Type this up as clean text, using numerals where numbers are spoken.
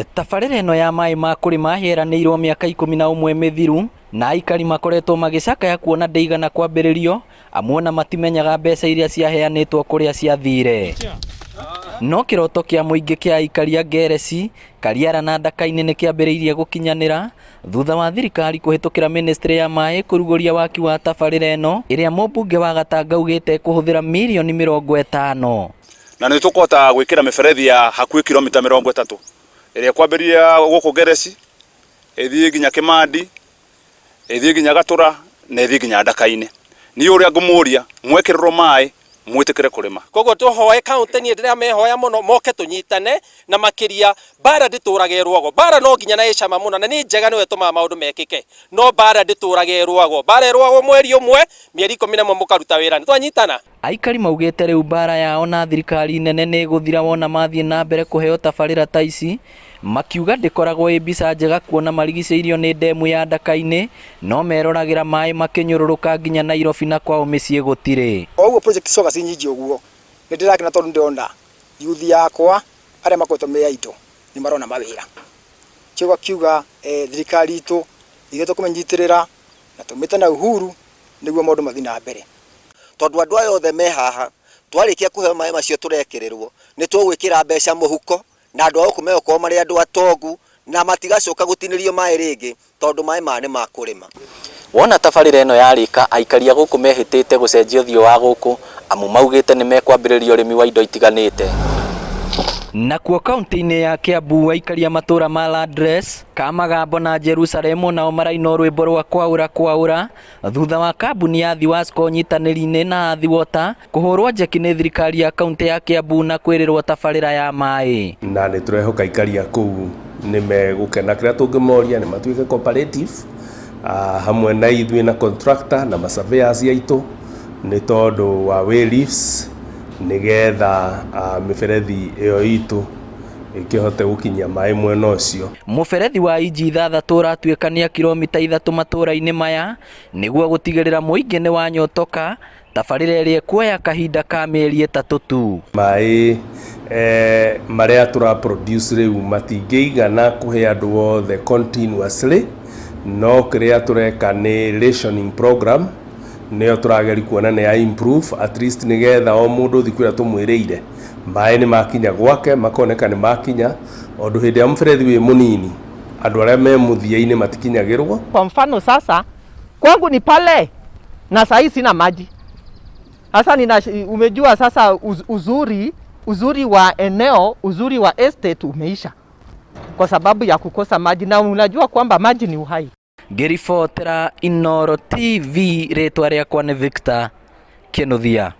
Tabarĩra ĩno ya maĩ ma kũrĩma yeranĩirwo mĩaka 11 mĩthiru na aikari makoretwo magĩcakaya kuona ndĩigana kwambĩrĩrio amu ona matimenyaga mbeca iria ciaheanĩtwo kũrĩa ciathire. No kĩroto kĩa mũingĩ kĩa aikari a Ngereci, Kariara na Ndaka-inĩ nĩ kĩambĩrĩirie gũkinyanĩra thutha wa thirikari kũhĩtũkĩra ministry ya maĩ kũrugũria waki wa tabarĩra ĩno ĩrĩa mũmbunge wa Gatanga augĩte ĩkũhũthĩra mirioni 50. Na nĩ tũkũhota gwĩkĩra mĩberethi ya hakuhĩ kilomita 30 ĩrĩa ĩkwambĩrĩria gũkũ Ngereci, ĩthiĩ nginya Kĩmandi, ĩthiĩ nginya Gatũra na ĩthiĩ nginya Ndaka-inĩ. Niĩ ũrĩa ngũmũria, mwekĩrĩrwo maĩ mwĩtĩkĩre kũrĩma. Koguo tũhoe kaũntĩ, niĩ ndĩramehoya mũno moke tũnyitane, na makĩria mbara ndĩtũraga ĩrũagwo. Mbara no nginya na ĩ cama mũno na nĩ njega nĩyo ĩtũmaga maũndũ mekĩke, no mbara ndĩtũraga ĩrũagwo. Mbara ĩrũagwo mweri ũmwe, mĩeri 11 mũkaruta wĩra. Nĩtwanyitana? Aikari maugĩte rĩu mbara yao na thirikari nene nĩ ĩgũthira wona mathiĩ na mbere kũheo tabarĩra ta ici, makiuga ndĩkoragwo ĩ mbica njega kuona marigicĩirio nĩ ndemu ya Ndaka-inĩ no meroragĩra maĩ makĩnyũrũrũka nginya Nairobi na kwao mĩciĩ gũtirĩ. O ũguo project cioka ciĩ nyingĩ ũguo, nĩ ndĩrakena tondũ nĩ ndĩrona youth yakwa arĩa makoretwo me idle nĩ marona mawĩra. Kĩu akiuga thirikari itũ ithuĩ tũkũmĩnyitĩrĩra na tũmĩte na uhuru nĩguo maũndũ mathiĩ na mbere. Tondũ andũ aya othe me haha, twarĩkia kũheo maĩ macio tũrekĩrĩrwo, nĩ tũgwĩkĩra mbeca mũhuko, na andũ a gũkũ megũkorwo marĩ andũ atongu, na matigacoka gũtinĩrio maĩ rĩngĩ, tondũ maĩ maya nĩ ma kũrĩma. Wona tabarĩra ĩno yarĩka, aikari a gũkũ mehĩtĩte gũcenjia ũthiũ wa gũkũ, amu maugĩte nĩ mekwambĩrĩria ũrĩmi wa indo itiganĩte. Nakuo kaunti-inĩ ya Kiambu aikari a matũra ma Landres, Kamagambo na Jerusalem onao maraina rwĩmbo rwa kwaũra kwaũra thutha wa kambuni ya Thiwasco nyitanĩri-inĩ na Athi Water kũhũrwo njeki nĩ thirikari ya kaunti ya Kiambu na kwĩrĩrwo tabarĩra ya maĩ. Na nĩ tũrehoka aikari a kũu nĩ megũkena. Kĩrĩa tũngĩmoria nĩ matuĩke cooperative hamwe na ithuĩ na contractor na ma surveyors aitũ nĩ tondũ wa way leaves nĩgetha mĩberethi ĩyo itũ ĩkĩhote gũkinyia maĩ mwena ũcio. Mũberethi wa inji 6 ũratuĩkania kilomita 3 matũra-inĩ maya nĩguo gũtigĩrĩra mũingĩ nĩ wanyotoka tabarĩra ĩrĩa ĩkuoya kahinda ka mĩeri 3 tu. Maĩ marĩa tũra produce rĩu matingĩigana kũhe andũ othe continuously, no kĩrĩa tũreka nĩ rationing program nĩyo tũrageria kuona nĩ ya improve at least nĩgetha o mũndũ thikũ ĩrĩa tũmwĩrĩire maĩ nĩ makinya gwake makoneka nĩ makinya, ũndũ hĩndĩ ĩrĩa mũberethi wĩ mũnini andũ arĩa me mũthia-inĩ matikinyagĩrwo. Kwa mfano sasa kwangu ni pale na sahii sina maji. Sasa nina, umejua sasa uzuri wa eneo, uzuri wa estate umeisha kwa sababu ya kukosa maji, na unajua kwamba maji ni uhai. Ngĩribotera Inooro TV, rĩtwa rĩakwa nĩ Victor Kinuthia.